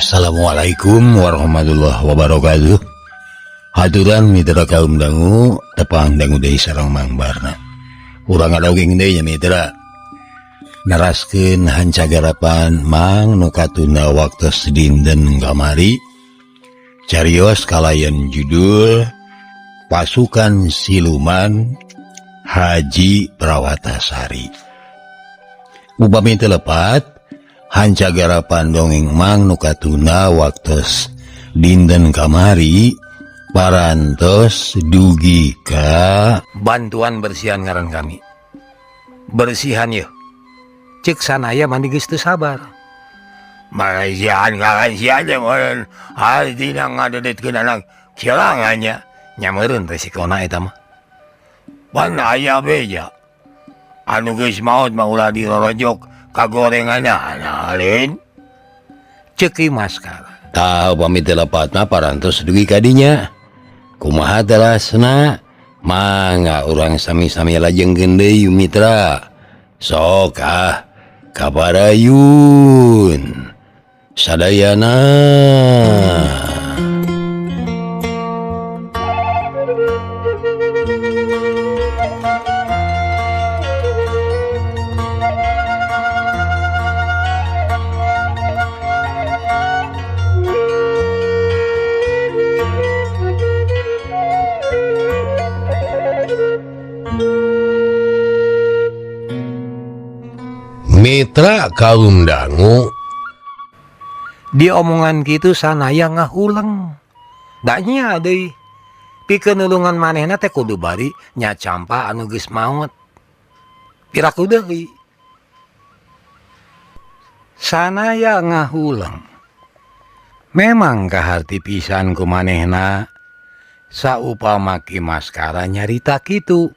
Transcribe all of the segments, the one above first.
Assalamualaikum warahmatullahi wabarakatuh. Haturan mitra kaum dangu tepang dangu deui sareng Mang Barna. Urang ngadogeng deui nya mitra. Neraskeun hancagarapan Mang nu katunda waktos dinten kamari. Carios kalayan judul Pasukan Siluman Haji Prawatasari. Upami teu lepat hancagarapan dongeng Mang nu katunda waktos dinten kamari parantos dugi ka bantuan bersihan ngaran kami. Bersihan yeuh. Cek sanaya mani geus teu sabar. Bersihan ngaransian teh meureun hartina ngadedetkeun anak kilangannya nya meureun resikona eta mah. Pan aya beja. Anu geus maot mah ulah dirorojok kagorenganna lain. Cek Ki Maskara. Tah upami teu lepatna parantos dugi ka dinya. Kumaha telasna? Mangga urang sami-sami lajengkeun deui mitra. Sok ah kabarayun. Sadayana. Mitra kaum dangu diomongan gitu sanaya ngahuleng daknya deui pikeun nulungan manehna teh kudu bari nya campa anu geus maot piraku deui sanaya ngahuleng memang kaharti pisan ku manehna saupama Ki Maskara nyarita kitu.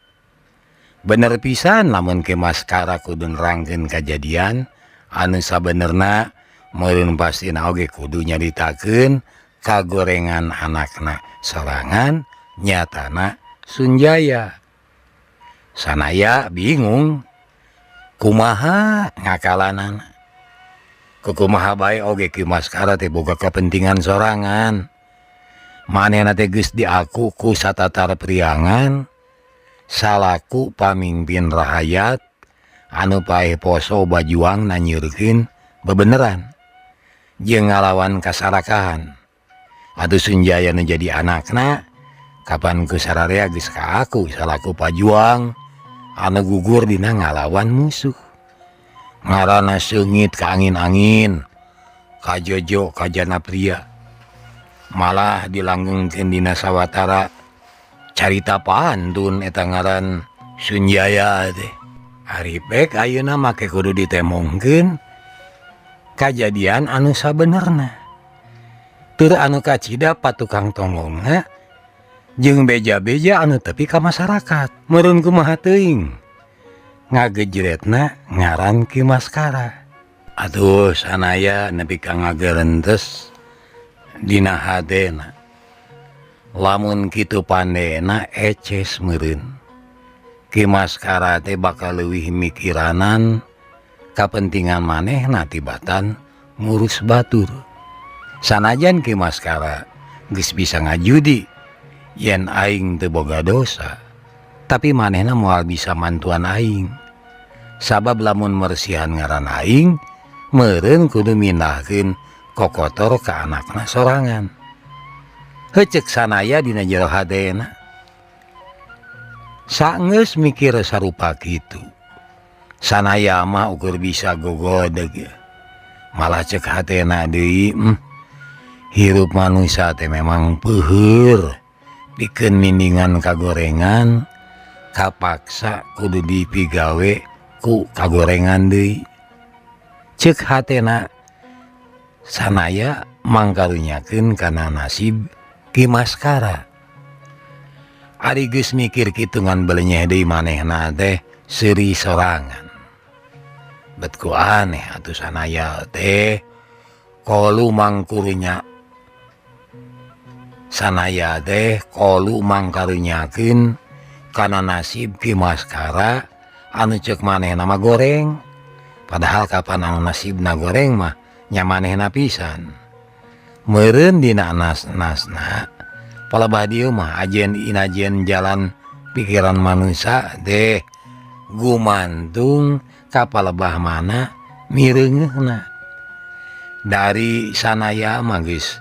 Bener pisan lamun Ki Maskara kudu nerangkeun kajadian anu sabenerna meureun pastina oge kudu nyaritakeun kagorengan anakna sorangan nyatana Sunjaya. Sanaya bingung kumaha ngakalanana. Kukumaha bae oge Ki Maskara teh boga kepentingan sorangan. Manehna teh geus diaku ku satatar priangan salaku pamimpin rahayat anu paeh poso bajuang nanyurkeun bebeneran jeung ngalawan kasarakahan. Atuh Sunjaya nu jadi anakna kapan ku sararea geus kaaku salaku pajuang anu gugur dina ngalawan musuh. Ngaranna seungit ka angin-angin kajojo kajana pria malah dilanggengkeun dina sawatara carita pantun eta ngaran Sunjaya teh. Ari pek ayeuna make kudu ditemongkeun kajadian anu sabenerna. Tur anu kacida patukang tonggongna jeung beja-beja anu tepi ka masyarakat. Meureun kumaha teuing ngagejretna ngaran Ki Maskara. Atuh sanaya nepi ka ngagerentes dina hatena. Lamun kitu pandena eces meureun. Ki Maskara teh bakal leuwih mikiranan kapentingan manehna tibatan ngurus batur. Sanajan Ki Maskara geus bisa ngajudi yen aing teu boga dosa, tapi manehna moal bisa mantuan aing. Sabab lamun mersihan ngaran aing, meureun kudu mindahkeun kokotor ka anakna sorangan. Heuceuk sanaya dina jero hatena. Saenggeus mikir sarupa kitu, sanaya mah ukur bisa gogodeg. Malah cek hatena deui, hirup manusia teh memang peuheur. Pikeun mindingan kagorengan, kapaksa kudu dipigawe ku kagorengan deui. Cek hatena sanaya mangkarunyakeun kana nasib Ki Maskara. Ari geus mikir kitu ngan belenyeh deui manehna teh seuri sorangan. Bet ku aneh atuh sanaya teh kolu mangkurunya. Sanaya teh kolu mangkarunyakeun kana nasib Ki Maskara anu ceuk manehna mah goreng. Padahal kapan anu nasibna goreng mah nya manehna pisan. Meureun dina nas-nasna palebah dieu mah ajen inajen jalan pikiran manusia deh gumantung ka palebah mana mireungeuna. Dari sanaya mah geus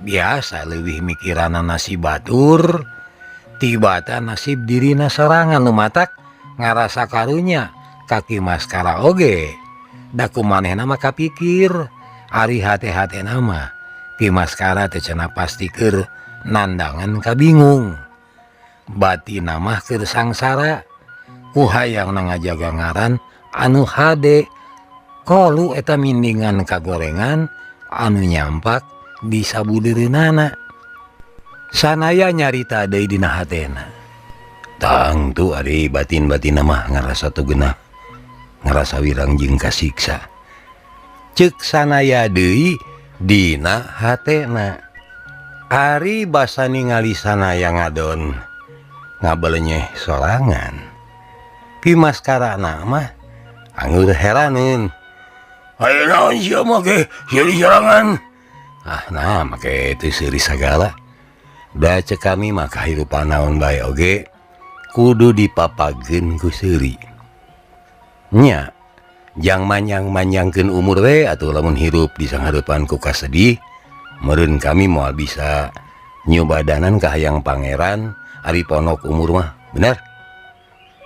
biasa leuwih mikiranna nasib batur tibata nasib dirina sorangan nu matak ngarasa karunya ka Ki Maskara oge da ku manehna mah kapikir ari hate-hatena mah Ki Maskara teh cenah pasti keur nandangan kabingung batina mah keur sangsara ku hayangna ngajaga ngaran anu hade kolu eta mindingan kagorengan anu nyampak di sabudeureunana. Sanaya nyarita deui dina hatena tangtu ari batin-batina mah ngarasa teu geunah ngarasa wirang jeung kasiksa ceuk sanaya deui dina hatena. Ari basa ningali sanaya ngadon ngabelenyeh sorangan Ki Maskarana mah anggur heraneun. Ayo naon sia make seuri sorangan? Ah nah make teu seuri sagala. Da ceuk kami mah kahirupan naon bae oge kudu dipapageun ku seuri. Nya jang manjang-manjangkeun umur we atuh lamun hirup di sanghareupan ku kasedih meureun kami moal bisa nyubadanan ka hayang pangeran ari ponok umur mah bener.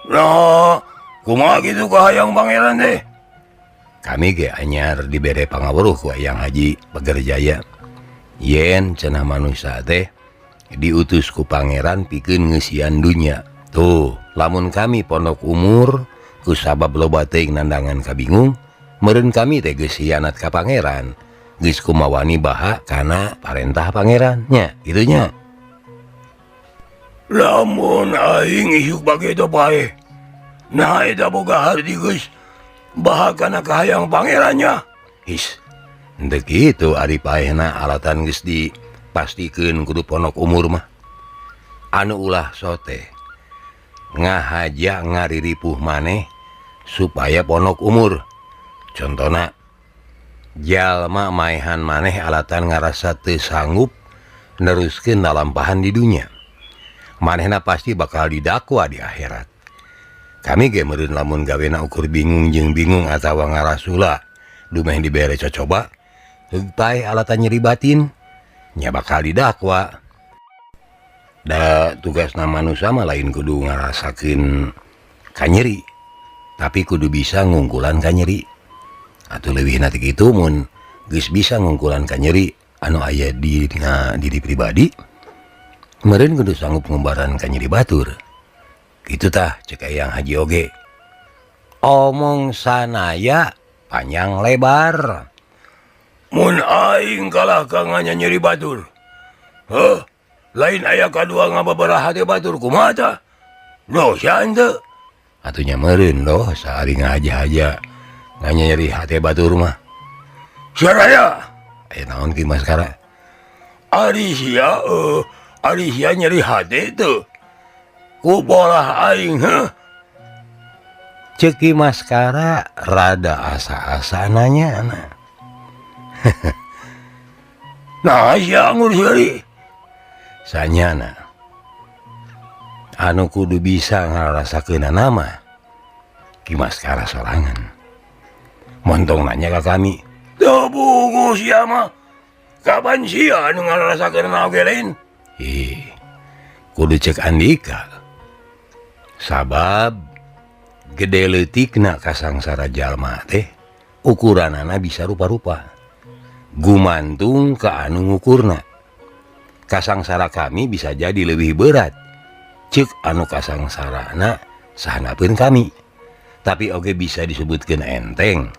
Nah, kumaha kitu ka hayang pangeran teh? Kami ge anyar dibere pangaweruh ku Eyang Haji Pagerjaya. Yen cenah manusia teh diutus ku pangeran pikeun ngeusian dunya. Tuh, lamun kami ponok umur ku sabab loba teuing nandangan kabingung, meureun kami teh geus hianat ka pangeran. Geus kumawani baha kana parentah pangeran nya, kitu nya. Lamun aing isuk bageto paeh. Nah eta boga harti geus baha kana kahayang pangerannya. His, henteu kitu ari paehna alatan geus dipastikeun kudu ponok umur mah. Anu ulah sote ngahaja ngariripuh maneh supaya ponok umur. Contona jalma maehan maneh alatan ngarasa teu sanggup neruskeun lalampahan di dunya. Manehna pasti bakal didakwa di akhirat. Kami ge meureun lamun gawena ukur bingung jeung bingung atawa ngarasula dumeh dibere cocoba heug paeh alatan nyeri batin nya bakal didakwa. Da tugasna manusia mah lain kudu ngarasakeun kanyeri, tapi kudu bisa ngungkulan kanyeri. Atuh leuwihna ti kitu mun geus bisa ngungkulan kanyeri anu aya di dina diri pribadi, meureun kudu sanggup ngumbaran kanyeri batur. Kitu tah ceuk Eyang Haji oge. Omong sanaya panjang lebar. Mun aing kalah ka nganyeri batur. Heuh, lain aya kadua ngababaraha teh batur kumaha tah? Dosa henteu? Atuh nya meureun dosa ari ngahaja-haja nganyeri hate batur mah. Saraya, aya naon Ki Maskara? Ari sia ari sia nyeri hate teu? Ku polah aing heuh. Ceuk Ki Maskara rada asa-asa nanya na. Nah sia ngur seuri. Sanyana anu kudu bisa ngarasakeunana mah Ki Maskara sorangan. Montong nanya ka kami. Teu bugu sia mah. Kapan sia anu ngarasakeunana oge lain? Ih, kudu cek Andika. Sabab gede leutikna kasangsara jalma teh ukuranana bisa rupa-rupa. Gumantung ka anu ngukurna. Kasangsara kami bisa jadi lebih berat cek anu kasangsarana sahanapeun kami. Tapi oge bisa disebutkeun enteng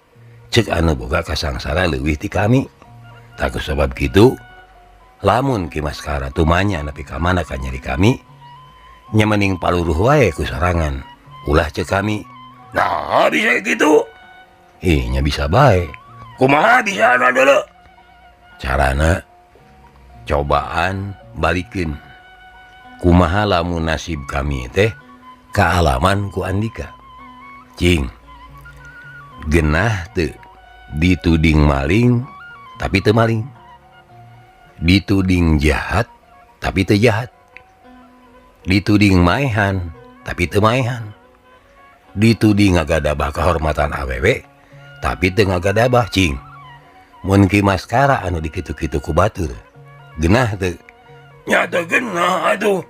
cek anu boga kasangsara leuwih ti kami. Tak sebab kitu lamun Ki Maskara tumanya nepi ka mana ka nyeri kami nya mending paluruh wae ku sorangan ulah cek kami. Nah bisa kitu. Ih nya bisa bae. Kumaha bisa dulu? Carana cobaan balikeun. Kumaha lamun nasib kami teh kaalaman ku Andika. Cing genah teu dituding maling tapi teu maling. Dituding jahat tapi teu jahat, dituding maehan tapi teu maehan, dituding ngagadabah kehormatan awewe tapi teu ngagadabah. Cing, mun Ki Maskara anu dikitu-kitu ku batur, genah teu? Nya teu genah atuh.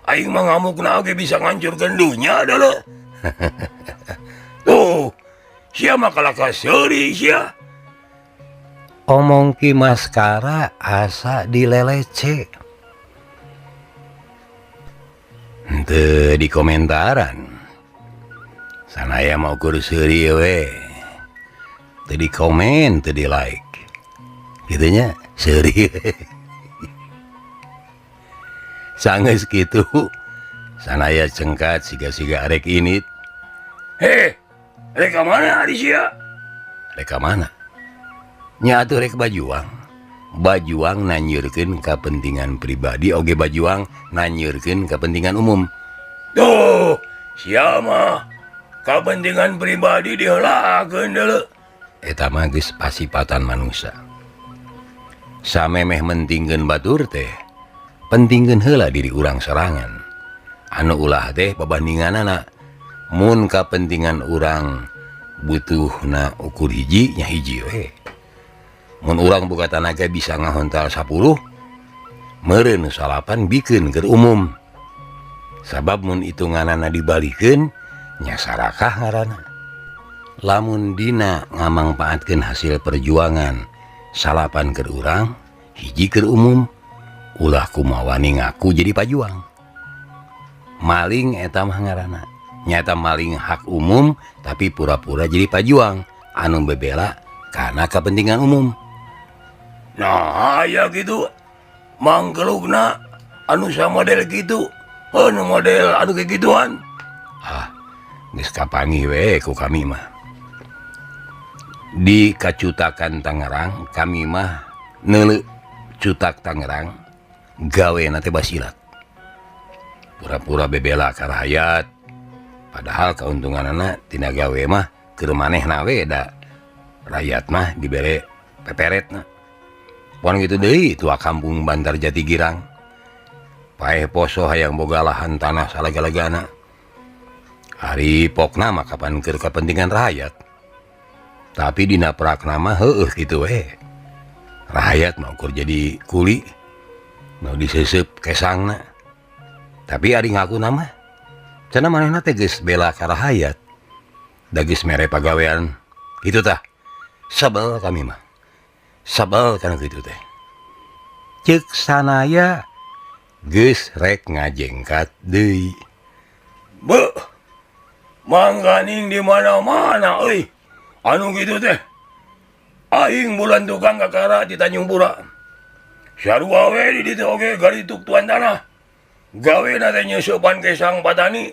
Aing mah ngamukna oge bisa ngancurkeun dunya adalah. Tuh, sia mah kalaka seuri sia. Omong Ki Maskara asa dilelece. Henteu di komentaran. Sanaya mau ukur seuri we. Teu di komen, teu di like. Kitu nya seuri. Sanggeus kitu sanaya cengkat siga-siga arek init. Heh, rek ka mana ari sia? Rek ka mana? Nya atuh rek bajuang. Bajuang nanyurkeun kapentingan pribadi oge bajuang nanyurkeun kepentingan umum. Tuh, sia mah kapentingan pribadi diheulakeun deuleu. Eta mah geus pasipatan manusia. Samemeh mentingkeun batur teh, pentingkeun heula diri urang sorangan. Anu ulah teh babandinganana mun kapentingan urang butuhna ukur hiji nya hiji we. Mun urang boga tanaga bisa ngahontal 10, meureun salapan bikeun keur umum. Sabab mun hitunganana dibalikeun nya sarakah ngaranna. Lamun dina ngamangpaatkeun hasil perjuangan salapan keur urang, hiji keur umum, ulah kumawani ngaku jadi pajuang. Maling eta mah ngaranna. Nyata maling hak umum tapi pura-pura jadi pajuang anu bebela karena kepentingan umum. Nah, aya gitu. Mangkelugna anu samodel gitu. Anu model anu kegituan. Ah, geus kapanggih we ku kami mah. Di kacutakan Tangerang kami mah neuleuh cutak Tangerang gawe na teh basilat. Pura-pura bebela ka rakyat. Padahal keuntunganana tina gawe mah keur manehna we da rakyat mah dibere peperetna. Pon gitu deui tua kampung Bantar Jati Girang. Paeh poso hayang boga lahan tanah salaga-lagana. Ari pokna mah kapan keur kepentingan rakyat. Tapi dina prakna mah heueuh kitu we. Rakyat mah ukur jadi kuli. Nu diseuseub kesangna. Tapi ari ngaku nama cenah manehna teh geus bela ka rakyat. Da geus mere pagawean. Kitu tah. Sebel kami mah. Sebel kana kitu teh. Ceuk sanaya geus rek ngajengkat deui. Beuh. Mangganing di mana-mana euy. Anu kitu teh. Aing bulan tukang kakara di Tanjung Pura. Sarua we di ditu oge garituk tuan tanah. Gawe na teh nyeusupan kesang patani.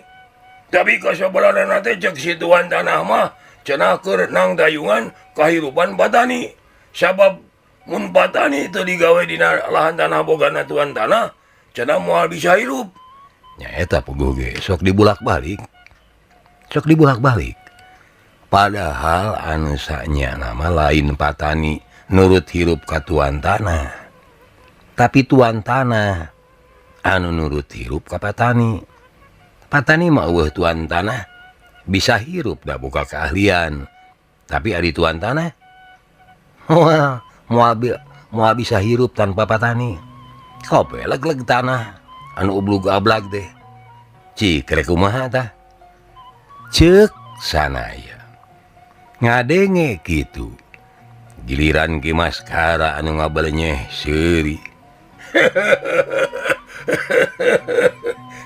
Tapi kasabelanana teh ceuk si tuan tanah mah cenah keur nang dayungan kahirupan patani. Sabab mun patani teu digawe dina lahan tanah bogana tuan tanah, cenah moal bisa hirup. Nya eta puguh ge sok dibulak-balik. Sok dibulak-balik. Padahal anu sanyana mah lain patani nurut hirup ka tuan tanah. Tapi tuan tanah anu nurut hirup ka patani. Patani mah eueuh tuan tanah bisa hirup da boga keahlian. Tapi ari tuan tanah moal bisa hirup tanpa patani. Kope leg-leg tanah anu ublug ablag teh. Cik rek kumaha tah? Ceuk sanaya. Ngadenge kitu. Giliran Ki Maskara anu ngabalenyeh seuri.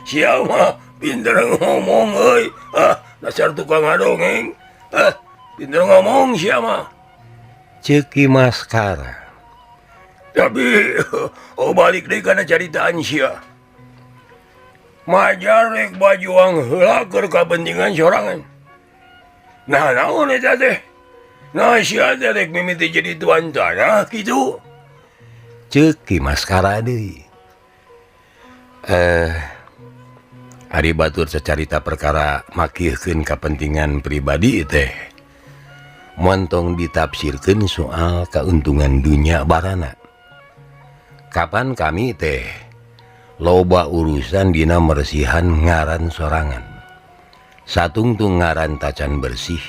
Sia mah pinter ngomong euy. Ah, dasar tukang ngadongeng. Ah, pinter ngomong sia mah. Ceuk Ki Maskara. Tapi oh balik deui kana caritaan sia. Majar rek bajuang heula keur kapentingan sorangan. Nah, naon eta teh? Nah, sia teh rek mimiti jadi tuan tanah kitu. Ceuk Ki Maskara deui. Ari batur secarita perkara makihkeun kapentingan pribadi teh. Montong ditafsirkeun soal keuntungan dunia barana. Kapan kami teh loba urusan dina meresihan ngaran sorangan. Satungtung ngaran tacan bersih,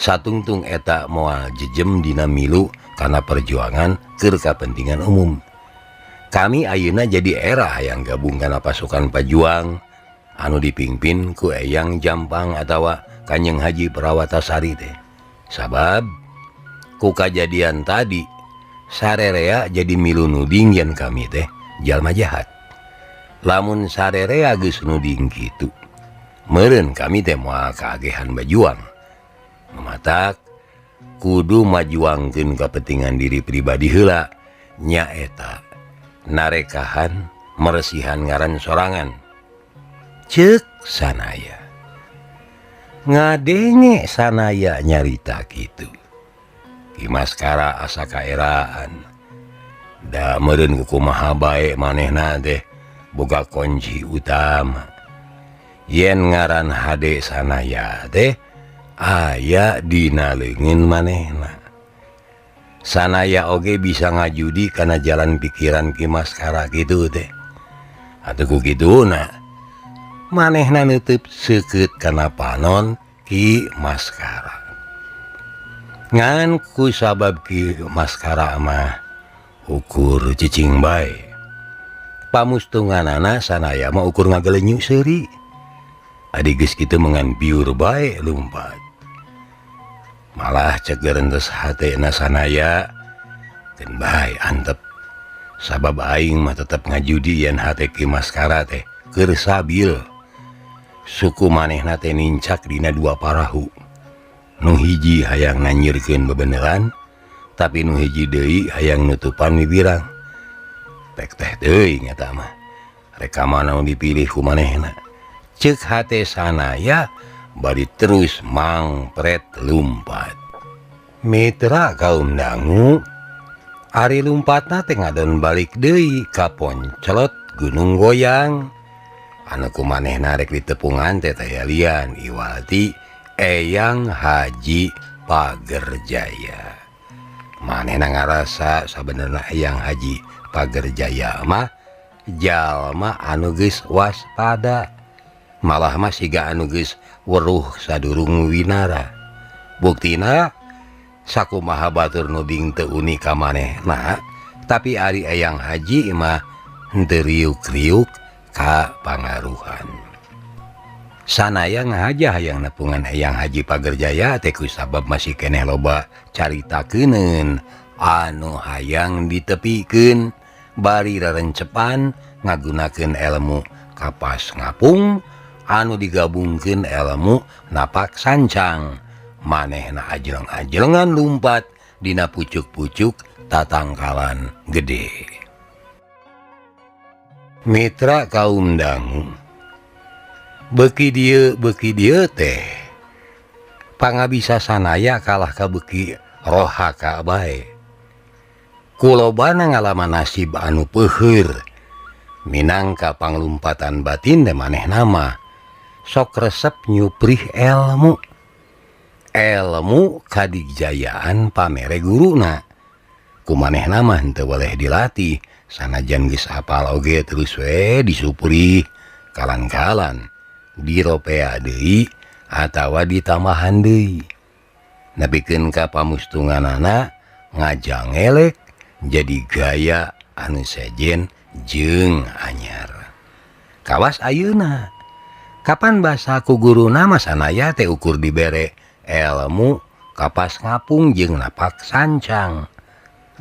satungtung eta moal jejem dina milu karena perjuangan keur kapentingan umum. Kami ayeuna jadi era yang gabung kana pasukan pajuang anu dipimpin ku Eyang Jampang atawa Kanjeng Haji Prawatasari teh. Sabab ku kajadian tadi sarerea jadi milu nuding yen kami teh jalma jahat. Lamun sarerea geus nuding kitu, meureun kami teh moal kaagehan bajuang. Mematak kudu majuangkeun kepentingan diri pribadi heula nyaeta narekahan meresihan ngaran sorangan. Ceuk sanaya. Ngadenge sanaya nyarita kitu. Ki Maskara asa kaeraan. Da meureun kumaha bae manehna teh boga kunci utama. Yen ngaran hade sanaya teh aya dina leungeun manehna. Sanaya oge bisa ngajudi kana jalan pikiran Ki Maskara kitu teh. Atuh ku kituna manehna neuteub seukeut kana panon Ki Maskara. Ngan ku sabab Ki Maskara mah ukur cicing bae. Pamustunganana sanaya mah ukur ngagelenyu seuri. Adi geus kitu mengan biur bae lumpat. Malah cek gerentes hatena sanaya keun bae antep. Sabab aing mah tetep ngajudi yen hate Ki Maskara teh keur sabil. Suku manehna teh nincak dina dua parahu. Nu hiji hayang nanyirkeun bebeneran, tapi nu hiji deui hayang nutupan mibirang. Pek teh teuing eta mah. Rek ka mana nu dipilih ku manehna. Ceuk hate sanaya bari terus mangpret lumpat. Mitra kaum dangu, ari lumpatna teh ngadon balik deui ka poncelot Gunung Goyang. Anu ku manehna rek ditepungan teh teh lian iwati Eyang Haji Pagerjaya. Manehna ngarasa sabenerna Eyang Haji Pagerjaya mah jalma anu geus waspada. Malah mah siga anu geus weruh sadurung winara. Buktina sakumaha batur nuding teu uni ka manehna, tapi ari Eyang Haji mah henteu riuk-riuk ka pangaruhan. Sanaya ngahaja hayang nepungan Eyang Haji Pagerjaya teh ku sabab masih keneh loba carita keuneun anu hayang ditepikeun bari rerencepan ngagunakeun ilmu kapas ngapung anu digabungkeun ilmu napak sancang. Manehna ajreng-ajrengan lumpat dina pucuk-pucuk tatangkalan gede. Mitra kaum dangu, beuki dieu teh pangabisa sanaya kalah ka beuki rohaka bae. Kulobana ngalaman nasib anu peuheur minangka panglumpatan batin teh manehna mah sok resep nyuprih ilmu. Ilmu kadigjayaan pamere guruna. Ku manehna mah henteu boleh dilatih sanajan geus apal oge terus we disuprih kalan-kalan diropea deui atawa ditambahan deui. Nepikeun ka pamustunganana ngajangelek jadi gaya anu sejen jeung anyar. Kawas ayeuna kapan basa ku guruna mah sanaya teh ukur dibere ilmu kapas ngapung jeung napak sancang.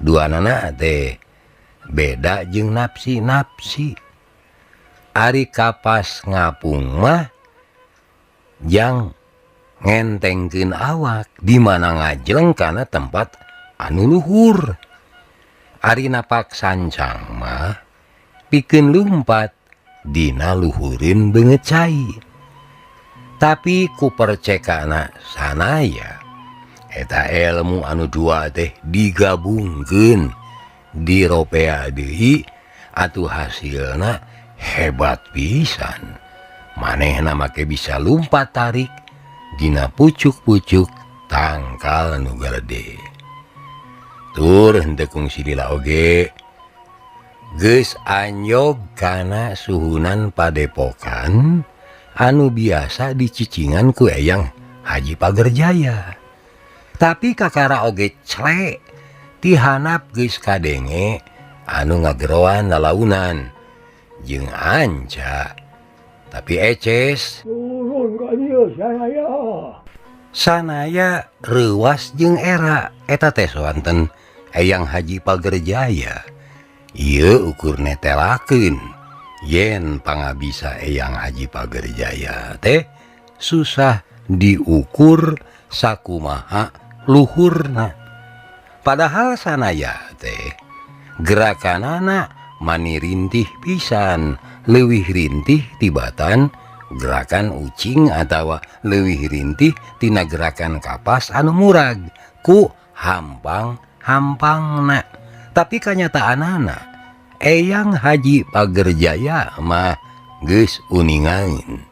Duanana teh beda jeung nafsi-nafsi. Ari kapas ngapung mah jang ngentengkeun awak di mana ngajleng kana tempat anu luhur. Ari napak sancang mah pikeun lumpat dina luhureun beungeut cai. Tapi ku percekana sanaya eta ilmu anu dua teh digabungkeun diropea deui atuh hasilna hebat pisan. Manehna make bisa lumpat tarik dina pucuk-pucuk tangkal nu galede. Tur henteu kungsi lila oge Geus anjog kana suhunan padepokan anu biasa dicicingan ku Eyang Haji Pagerjaya. Tapi kakara oge clek tihanap geus kadenge anu ngageroan lalaunan jeung anca. Tapi eces Turun ka dieu sanaya. Sanaya reuwas jeung era eta teh soanten Eyang Haji Pagerjaya. Ieu ukur netelakeun yen pangabisa Eyang Haji Pagerjaya teh susah diukur sakumaha luhurna. Padahal sanaya teh gerakanana mani rintih pisan, leuwih rintih tibatan gerakan ucing atawa leuwih rintih tina gerakan kapas anu murag ku hampang-hampangna. Tapi kanyataanana Eyang Haji Pagerjaya mah geus uningaeun.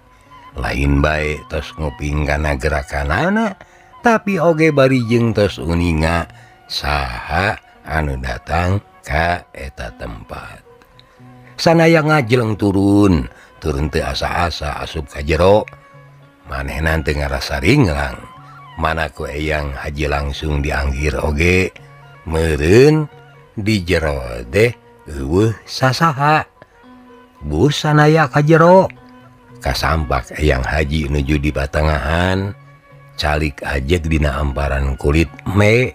Lain bae tos nguping kana gerakanana, tapi oge bari jeung tos uninga saha anu datang ka eta tempat. Sanaya ngajeleng turun, turun teu asa-asa asup ka jero. Manehna teu ngarasa ringlang. Mana ku Eyang Haji langsung dianggir oge meureun di jero teh eueuh sasaha. Bus sanaya ka jero. Kasampak Eyang Haji nuju di patengahan, calik ajeg dina amparan kulit me,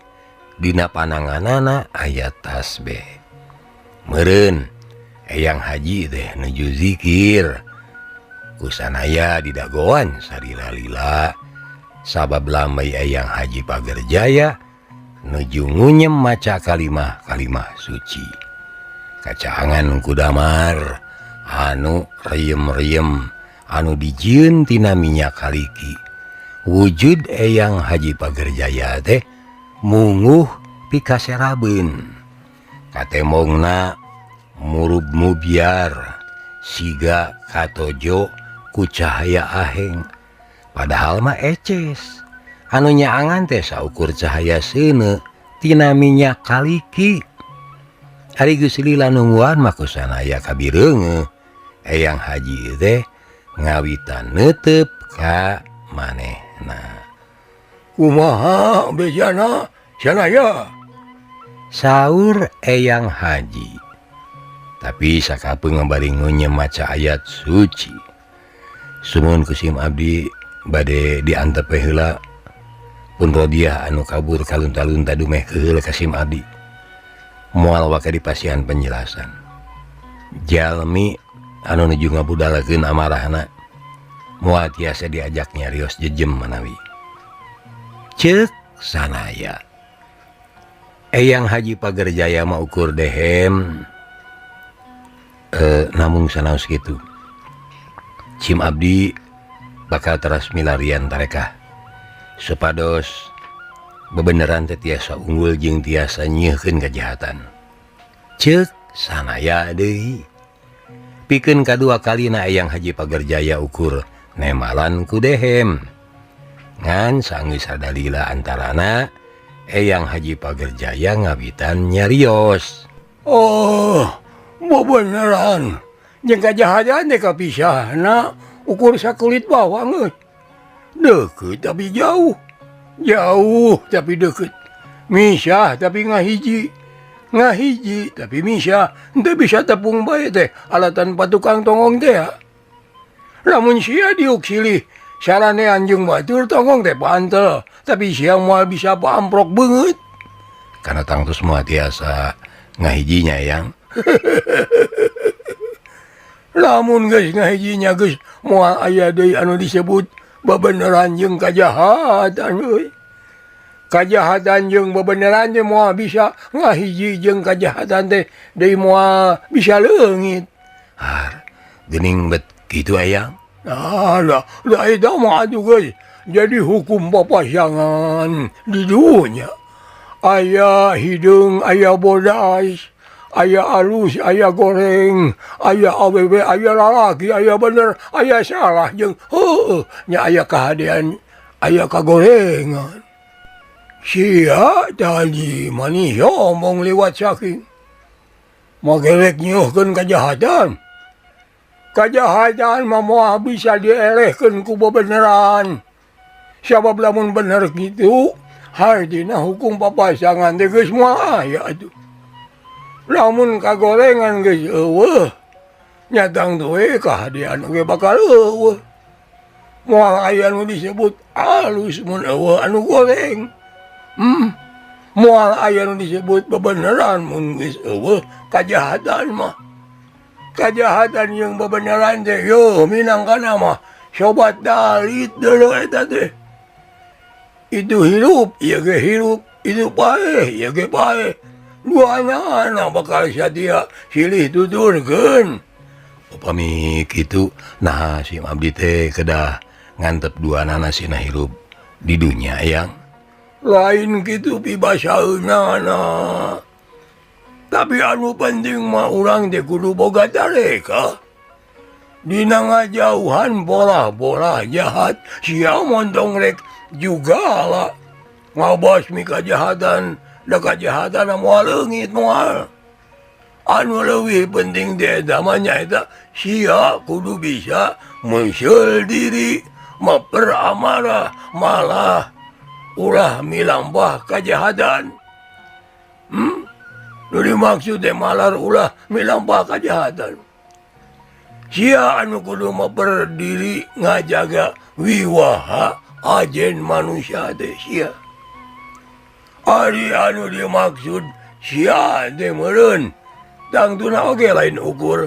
dina pananganana aya tasbih. Meureun Eyang Haji teh nuju zikir. Ku sanaya didagoan salila-lila sabab lambai Eyang Haji Pagerjaya nuju ngunyem maca kalimah-kalimah suci. Kacaangan kudamar anu riem-riem anu dijieun tina minyak kaliki. Wujud Eyang Haji Pagerjaya teh munguh pikaserabeun. Katemongna murub mubiar siga katojo ku cahaya aheng. Padahal mah eces. Anu nyaangan teh saukur cahaya seuneu tina minyak kaliki. Ari geus lila nungguan mah ku sanaya kabireungeuh. Eyang Haji teh ngawitan neuteup ka manehna. Kumaha bejana sanaya? Saur Eyang Haji. Tapi sakapeung bari ngunyem maca ayat suci. Sumuhun ku sim abdi bade diantep we heula. Pun rodiah anu kabur kalunta-lunta dumeh keheul ka sim abdi. Moal waka dipasihan penjelasan. Jalmi anu nuju ngabudalakeun amarahna moal tiasa diajak nyarios jejem manawi. Ceuk sanaya. Eyang Haji Pagerjaya mah ukur dehem. Namung sanaos kitu. Cim abdi bakal teras milarian tarekah supados bebeneran teh tiasa unggul jeung tiasa nyieun kejahatan. Ceuk sanaya deui. Pikeun kadua kalina Eyang Haji Pagerjaya ukur nemalan ku dehem. Ngan sanggeus sadalila antarana Eyang Haji Pagerjaya ngawitan nyarios. Oh, bebeneran jeung kajahatan teh kapisahna ukur sakulit bawang euy. Deukeut tapi jauh, jauh tapi deukeut. Misah tapi ngahiji, ngahiji tapi misah. Henteu bisa tepung bae teh alatan patukang tongong teh. Lamun sia diuk silih saranean jeung batur tongong teh pantel, tapi sia moal bisa pamprok beungeut. Kana tangtus moal tiasa ngahijinya Eyang. Lamun geus ngahijinya geus moal aya deui anu disebut bebeneran jeung kajahatan euy. Kajahatan jeung bebeneran teh moal bisa ngahiji jeung kajahatan teh deui moal bisa leungit. Har, geuning bet kitu Eyang. Ah, lah, lah eta mah atuh geus jadi hukum papasangan di dunya. Aya hideung, aya bodas, aya alus, aya goreng, aya awewe, aya lalaki, aya bener, aya salah jeung heueuh nya aya kahadean, aya kagorengan. Sia tadi manis omong liwat saking. Magelek nyiuhkeun kajahatan. Kajahatan mah moal bisa dielehkeun ku bebeneran. Sabab lamun bener kitu, hartina hukum papasangan teh geus moal aya atuh. Lamun kagorengan geus eueuh, nyatang teh kahadean oge bakal eueuh. Moal aya nu disebut alus mun eueuh anu goreng. Moal aya nu disebut bebeneran mun geus eueuh kajahatan mah. Kajahatan jeung bebeneran teh yeuh minangkana mah sobat dalit deuleu eta teh. Itu hirup, ieu ge hirup, itu paeh, ieu ge paeh. Duanana bakal sadia silih tuturkeun. Upami kitu nah sim abdi teh kedah ngantep duanana sina hirup di dunya yang lain kitu pibasaeunana. Tapi anu penting mah urang teh kudu boga tareka. Dina ngajauhan pola-pola jahat sia montong rek juga lah ngabasmi kajahatan da kajahatan moal leungit moal. Anu leuwih penting teh eta mah nyaeta sia kudu bisa meuseuh diri, maperamarah, malah ulah milampah kajahatan. Nu dimaksud teh malar ulah milampah kajahatan. Sia anu kudu maperdiri ngajaga wiwaha ajen manusia teh sia. Ari anu dimaksud sia teh meureun tangtuna oge lain ukur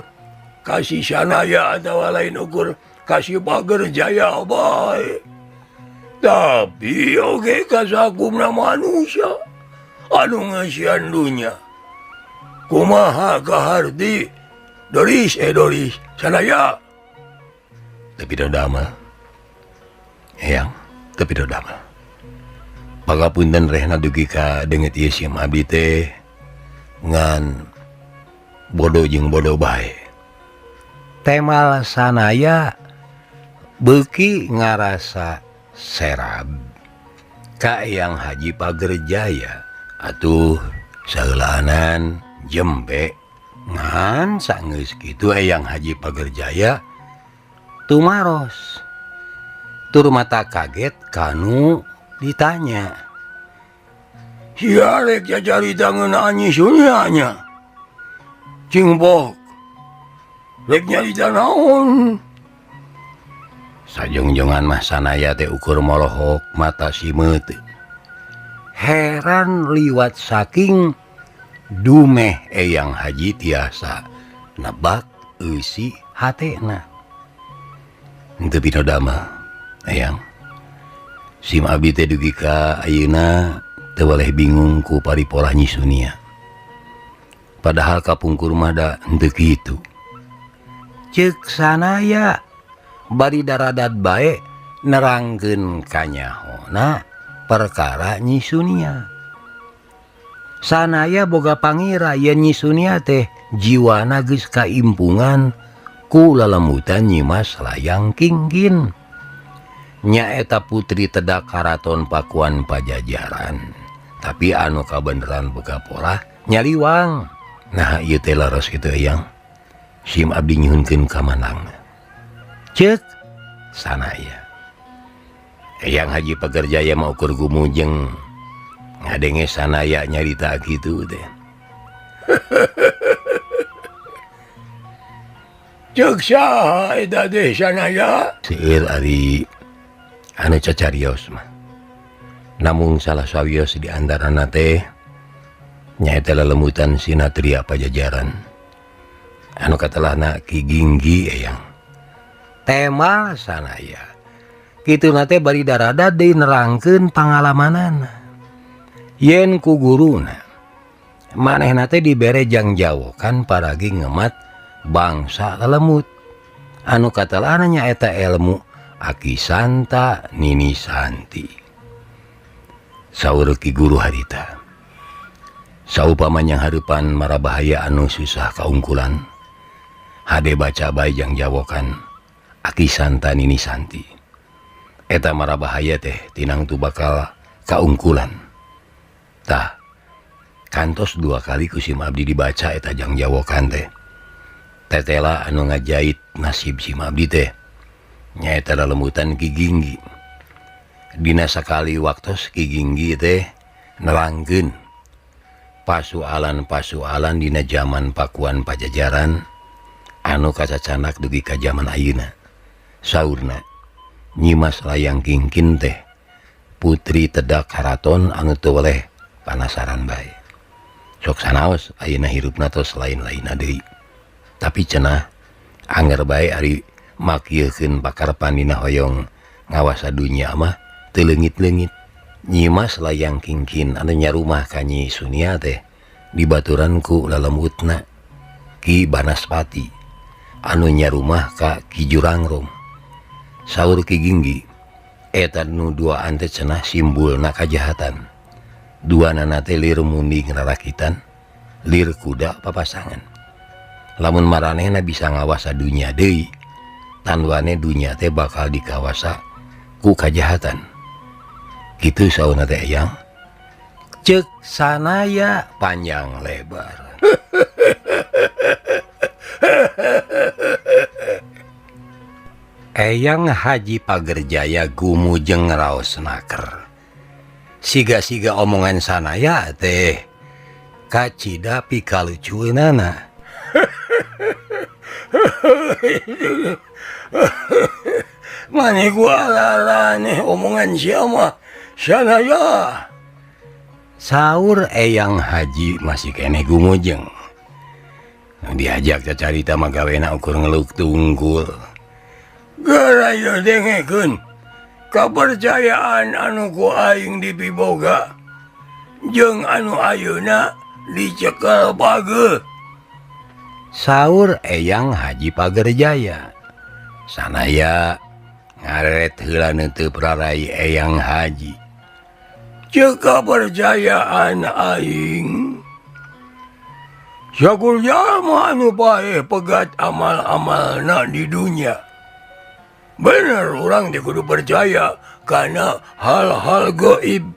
kasih sanaya atawa lain ukur kasih pager jaya bae. Tapi oge kasakumna manusia anu ngeusian dunya. Kumaha kaharti Doris Doris sanaya. Tapi damel. Eyang, tapi damel. Pangapunten rehna dugi ka deungeut ieu sim abdi teh ngan bodoh jeung bodoh bae. Temal sanaya beuki ngarasa serab ka Eyang Haji Pagerjaya atuh saheulaanan jembe ngan sanggeus kitu Eyang Haji Pagerjaya tumaros tur mata kaget kanu ditanya. Sia rek cacarita ngeunaan Nyi Sunia nya. Cing bok rek nyarita naon? Sajongjongan mah sanaya teh ukur molohok mata simeut. Heran liwat saking dumeh Eyang Haji tiasa nebak eusi hatena. Henteu pinodama Eyang. Sim abdi teh dugi ka ayeuna teu waleh bingung ku paripolah Nyi Sunia. Padahal kapungkur mah da henteu kitu. Ceuk sanaya bari daradat bae nerangkeun kanyahona perkara Nyi Sunia. Sanaya boga pangira yen Nyi Sunia teh jiwana geus kaimpungan ku lelemutan Nyimas Layang Kingkin. Nyaeta putri tedak karaton Pakuan Pajajaran. Tapi anu kabeneran boga polah nyaliwang. Nah ieu teh leres kitu Eyang. Sim abdi nyuhunkeun ka manangna. Ceuk sanaya. Eyang Haji Pagerjaya mah ukur gumujeng ngadenge sanaya nyarita kitu teh. Ceuk saha eta teh sanaya? Seueur ari anu cacarios mah. Namung salah sawios di antarana teh nyaeta lelemutan Sinatria Pajajaran. Anu katelahna Ki Ginggi Eyang. Tema sanaya. Kitu na teh bari darada deui nerangkeun pangalamanana. Yen ku guruna manehna teh dibere jangjawokan paragi ngemat bangsa lelemut. Anu katelahna nyaeta ilmu Aki Santa Nini Santi. Saur Ki Guru harita. Saupama nyanghareupan marabahaya anu susah kaungkulan. Hade baca bae jangjawokan Aki Santa Nini Santi. Eta marabahaya teh tinang tu bakal kaungkulan. Tah Kantos dua kali ku sim abdi dibaca eta jangjawokan teh. Tetela anu ngajait nasib sim abdi teh nyaeta lelembutan Ki Ginggi. Dina sakali waktos Ki Ginggi teh nerangkeun pasualan-pasualan dina zaman Pakuan Pajajaran anu kacacanak dugi ka zaman ayeuna. Saurna Nyimas Layang Kingkin teh putri tedak karaton anu teu weleh panasaran bae. Sok sanaos ayeuna hirupna tos lain-lainna deui. Tapi cenah anger bae ari makieukeun pakarpan dina hoyong ngawasa dunya mah teu leungit-leungit. Nyimas Layang Kingkin anu nyarumah ka Nyi Sunia teh dibaturan ku lelembutna Ki Banaspati anu nyarumah ka Ki Jurangrum. Saur Ki Ginggi eta nu duaan teh cenah simbulna kajahatan. Duanana teh lir munding rarakitan, lir kuda papasangan. Lamun maranehna bisa ngawasa dunya deui, tanduane dunya teh bakal dikawasa ku kajahatan. Kitu saurna teh Eyang. Ceuk sanaya panjang lebar. Eyang Haji Pagerjaya gumujeng raos naker. Siga-siga omongan sanaya teh kacida pikalucueunana. Mani gua lalane omongan siapa sanaya. Saur Eyang Haji masih keneh gumujeng. Diajak cacarita mah gawena ukur ngeluk tunggul. Garayo dengekeun kapercayaan anu ku aing dipiboga jeung anu ayeuna dicekel pageuh. Saur Eyang Haji Pagerjaya. Sanaya ngaret heula neuteup rarai Eyang Haji. Ceuk kapercayaan aing sakur jalma anu paeh pegat amal-amalna di dunya. Bener orang teh kudu percaya karena hal-hal gaib.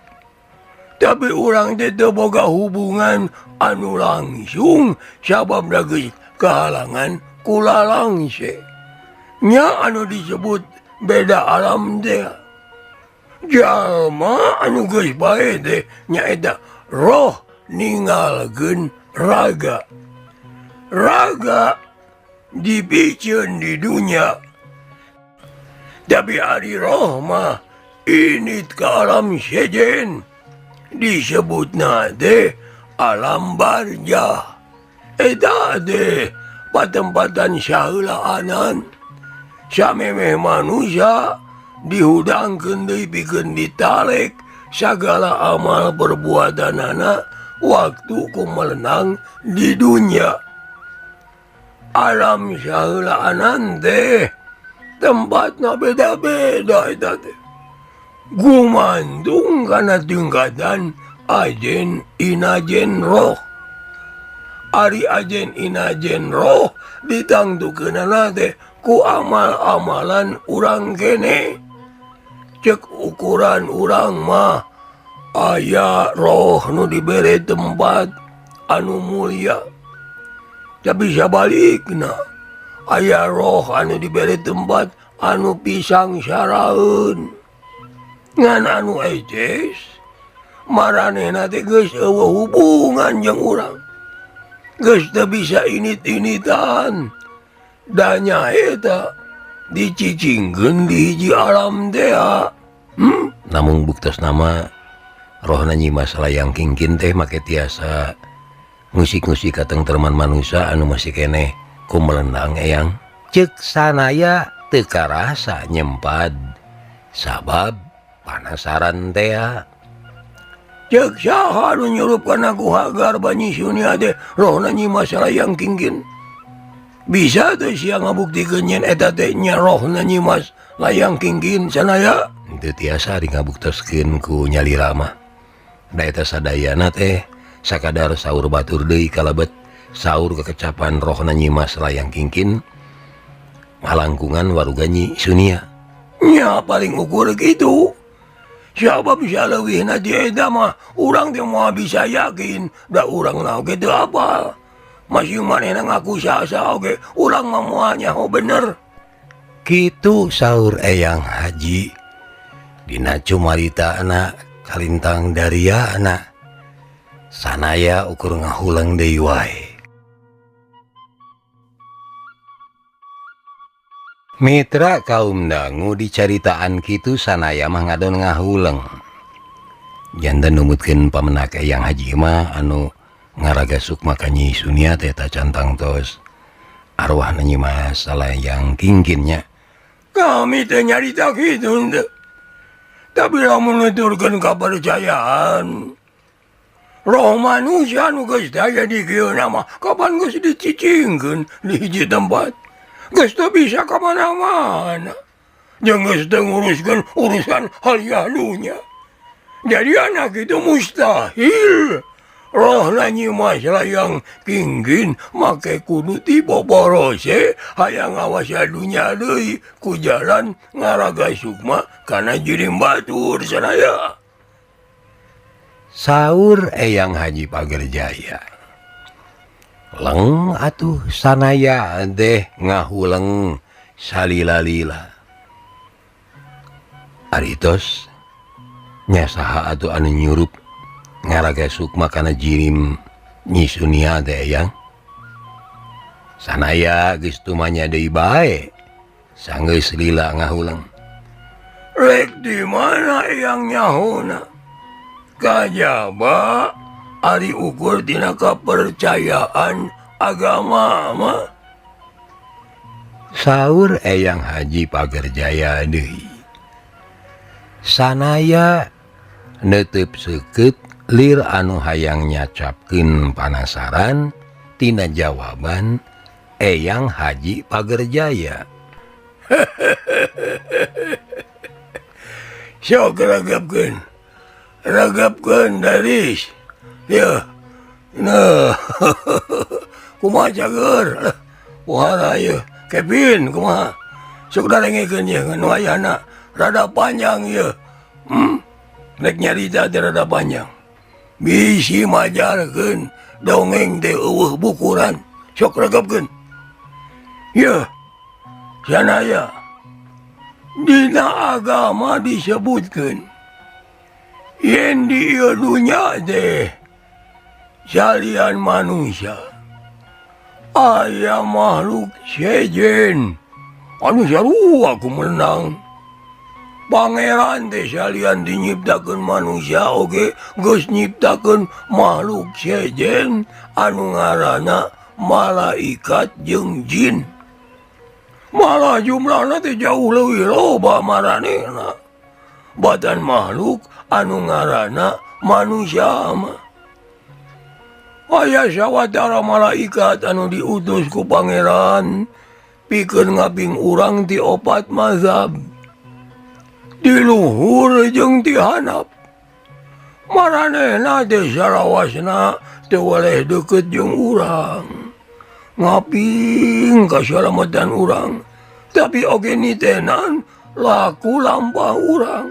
Tapi orang teh teu boga hubungan anu langsung sabab geus kehalangan kula langse. Nya anu disebut beda alam teh. Jalma anu geus bae teh nyaeta roh ninggalkeun raga. Raga dipiceun di dunya. Tapi ari roh mah init ke alam sejen disebutna teh alam barjah. Eta teh patempatan saheulaanan. Samemeh manusia dihudangkeun deui pikeun ditalek sagala amal perbuatanana waktu ku melenang di dunya. Alam saheulaanan teh tempatna beda-beda eta teh. Gumantung kana tingkatan ajen inajen roh. Ari ajen inajen roh ditangtukeunana teh ku amal-amalan urang kene. Cek ukuran urang mah aya roh nu dibere tempat anu mulia. Tapi sabalikna aya roh anu dibere tempat anu pisang saraeun. Ngan anu ejes maranehna teh geus eueuh hubungan jeung urang. Geus teu bisa init-initan. Da nyaeta dicicingkeun di hiji alam teh. Namung buktos nama rohna Nyimas Layang Kingkin teh make tiasa musik-musik katengtreman manusia anu masih keneh ku melenang Eyang. Ceuk sanaya teu karasa nyempad sabab panasaran teh. Ceuk saha anu nyurup kana ku Hagar Banyi Sunia teh rohna Nyimas Layang Kingkin. Bisa teh sia ngabuktikeun yen eta teh nya rohna Nyimas Layang Kingkin sanaya. Teu tiasa di ngabuktoskeun ku nyalira mah. Da eta sadayana teh sakadar saur batur deui kalebet saur kekecapan rohna Nyimas Layang Kingkin malangkungan waruga Nyi Sunia. Nya paling ukur kitu. Siapa bisa leuwihna ti eta mah urang teh moal bisa yakin da urang na oge teu apal. Masih manehna ngaku saha-saha oge urang mah moal nyaho bener. Kitu saur Eyang Haji dina cumaritana kalintang dariana sanaya ukur ngahuleng deui wae. Mitra kaum dangu dicaritaan kitu sanaya mah ngadon ngahuleng. Janten numutkeun pamenak Eyang Haji mah anu ngaraga sukma ka Nyi Sunia teh cantang tos arwahna Nyi Mas Salayang Kingkin nya. Kami teh nyarita kitu henteu. Tapi lamun nuturkeun kapercayaan roh manusia nu geus daya di kieu mah kapan geus dicicingkeun di hiji tempat. Geus teu bisa ka mana-mana. Jeung geus teu nguruskeun urusan hal dunya. Jadi anak itu mustahil roh Nyi Mas Layang Kingkin make kudu ti boborose hayang ngawas dunya deui ku jalan ngaraga sukma kana jirim batur saraya. Saur Eyang Haji Pagerjaya. Leng atuh sanaya deh ngahuleng salila-lila. Aritos nya saha atuh anu nyurup ngaraga sukma kana jirim Nyi Sunia teh Eyang. Sanaya geus tumanya deui bae sanggeus lila ngahuleng. Rek di mana Eyang nyahona? Kajaba ari ukur tina kepercayaan agama mah. Saur Eyang Haji Pagerjaya deui. Sanaya neuteub seukeut lir anu hayang nyacapkeun panasaran tina jawaban Eyang Haji Pagerjaya. Sok ragapkeun. Ragapkeun daris. Ya. Nah. Kumaha cager? Pohara ieu. Kevin kumaha? Sok darengekeun ieu nu ayana rada panjang ieu. Rek nyarita teh rada panjang. Bisi majarkeun dongeng teh eueuh bukuran. Sok ragapkeun. Yeuh. Sanaya. Dina agama disebutkeun yen di ieu dunya teh salian manusia aya makhluk sejen anu sarua kumenang. Pangeran teh salian dinyiptakeun manusia oge geus nyiptakeun makhluk sejen anu ngaranna malaikat jeung jin. Malah jumlahna teh jauh leuwih loba maranehna badan makhluk anu ngaranna manusia mah. Aya sawatara malaikat anu diutus ku pangeran pikeun ngaping urang ti opat mazhab, di luhur jeung ti handap. Maranehna teh sarawasna teu weleh deukeut jeung urang, ngaping kasalamatan urang, tapi oge nitenan laku lampah urang.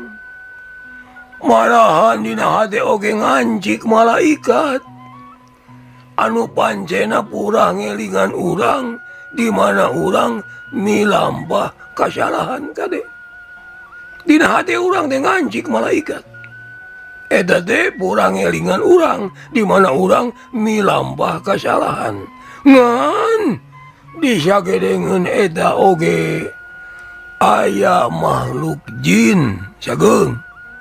Malahan dina hate oge ngancik malaikat anu pancena purah ngelingan urang di mana urang milampah kasalahan kade. Dina hate urang teh ngancik malaikat. Eta teh purah ngelingan urang di mana urang milampah kasalahan. Ngan disagedengeun eta oge aya makhluk jin sageung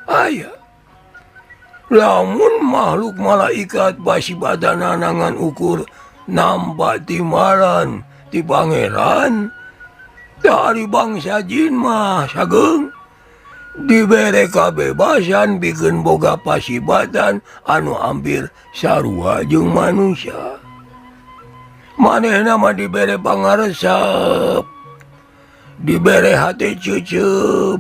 aya. Lamun makhluk malaikat basi badanana ngan ukur nampa timaran ti pangeran, dari bangsa jin mah sageung dibere kabebasan pikeun boga pasibatan anu hampir sarua jeung manusia. Manehna mah dibere pangaresep, dibere hate ceuceub,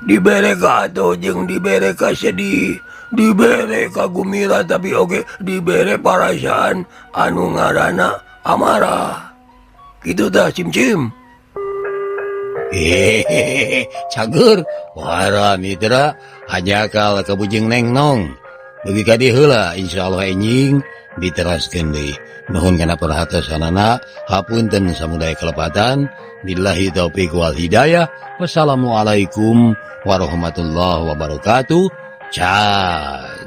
dibere ka jeung dibere kasedih, dibere kagumira, tapi oge dibere parasaan anu ngaranna amarah. Kitu tah cim-cim. Hehehe cager wara mitra hajakal ka bujeng nengnong dugi ka dieu heula insyaallah enjing diteraskeun deui. Nuhun kana perhatosanana, hapunten samudaya kelepatan. Billahi taufik wal hidayah. Wassalamualaikum warahmatullahi wabarakatuh. Cager.